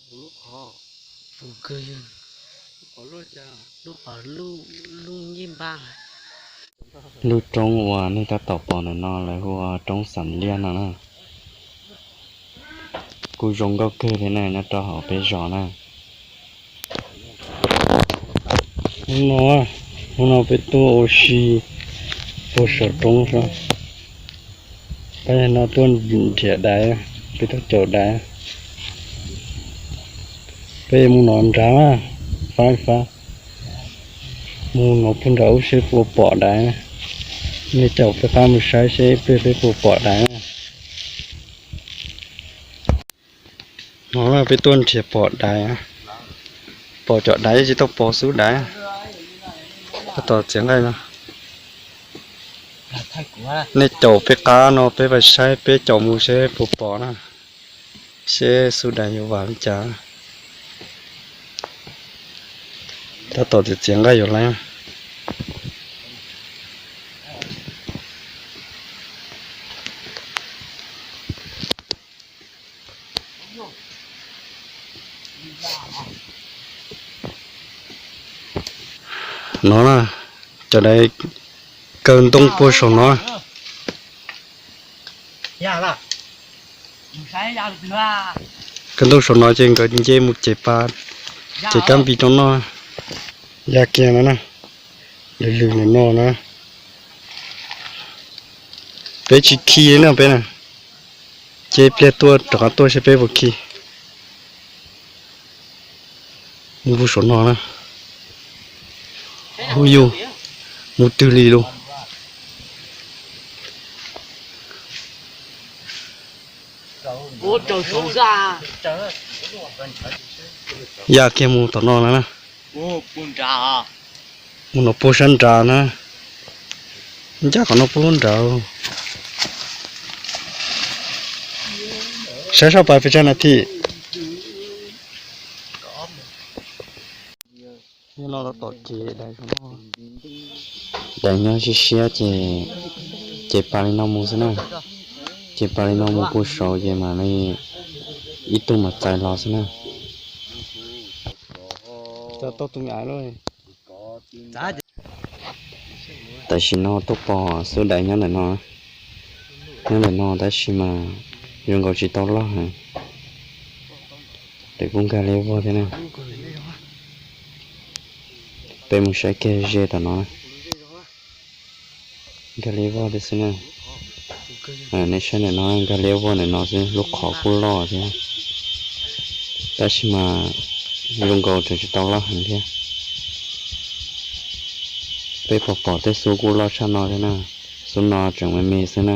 Lub qhov, lub qhov, lub ncej npab. Lub roob uas nej tab tom pom ntawm no lawv hu ua roob Xam Liab no na. Kuj zoo nkauj kawg li na, nyob rau hauv peb zos na. Hnub no, hnub no peb tuaj ua si puag saum roob xwb. Peb no tuaj nrhiav daiv, peb tuaj caum daiv. Peb mus no nrad, fab fab, mus no puag nrad ub seb puas pom daiv. Nej caum peb qab mus saib seb peb, peb puas pom daiv. No peb tuaj nrhiav pom daiv, pom cov daiv tsis tau pom xub daiv. Tab tom txiav nqaij no. Nej caum peb qab no peb pais saib, peb caum mus seb puas pom na, seb xub daiv yuav vam li cas. Tab tom txiav nqaij yuav laiv. No na, cov daiv kaw ntoo puag saum no. Kaw ntoo saum no ces nkawd nce mus ces pa, ces kab npis rau noj. Ya kiag no na, lwm lwm no no na. Peb tsis khi na peb na, ces pliag tuaj rov qab tuaj seb peb puas khi. Mus puag saum no na. Hu yus, mus twg li lus. Ya kiag mus tom no na. Mus no puag sab nrad na. Ncaj qhov no puag nrad. Saib sab pas pes tsawg nas this. Nyob no tab tom ces daiv, daiv nyob siab siab ces, ces pas li no mus xwb na. Ces pas li no mus puag saud ces mam li ib tug mam txais los xwb na. Tam sim no tuaj pom xub daiv nyob ntawm no, nyob ntawm no tab sis mas zoo nkaus tsis tau loj heev. Lawv kuj nkag liab vog thiab na. Peb mus saib kiag ze tom no na. Nkag liab vog thiab xwb na. Nej saib ntawm no nkag liab vog ntawm no xwb, lub qhov kuj loj thiab. Tab sis mas zoo nkaus tseem tsis tau loj heev thiab. Peb pom pom tej xub kuj loj tshaj no thiab na. Xub no tseem me me xwb na.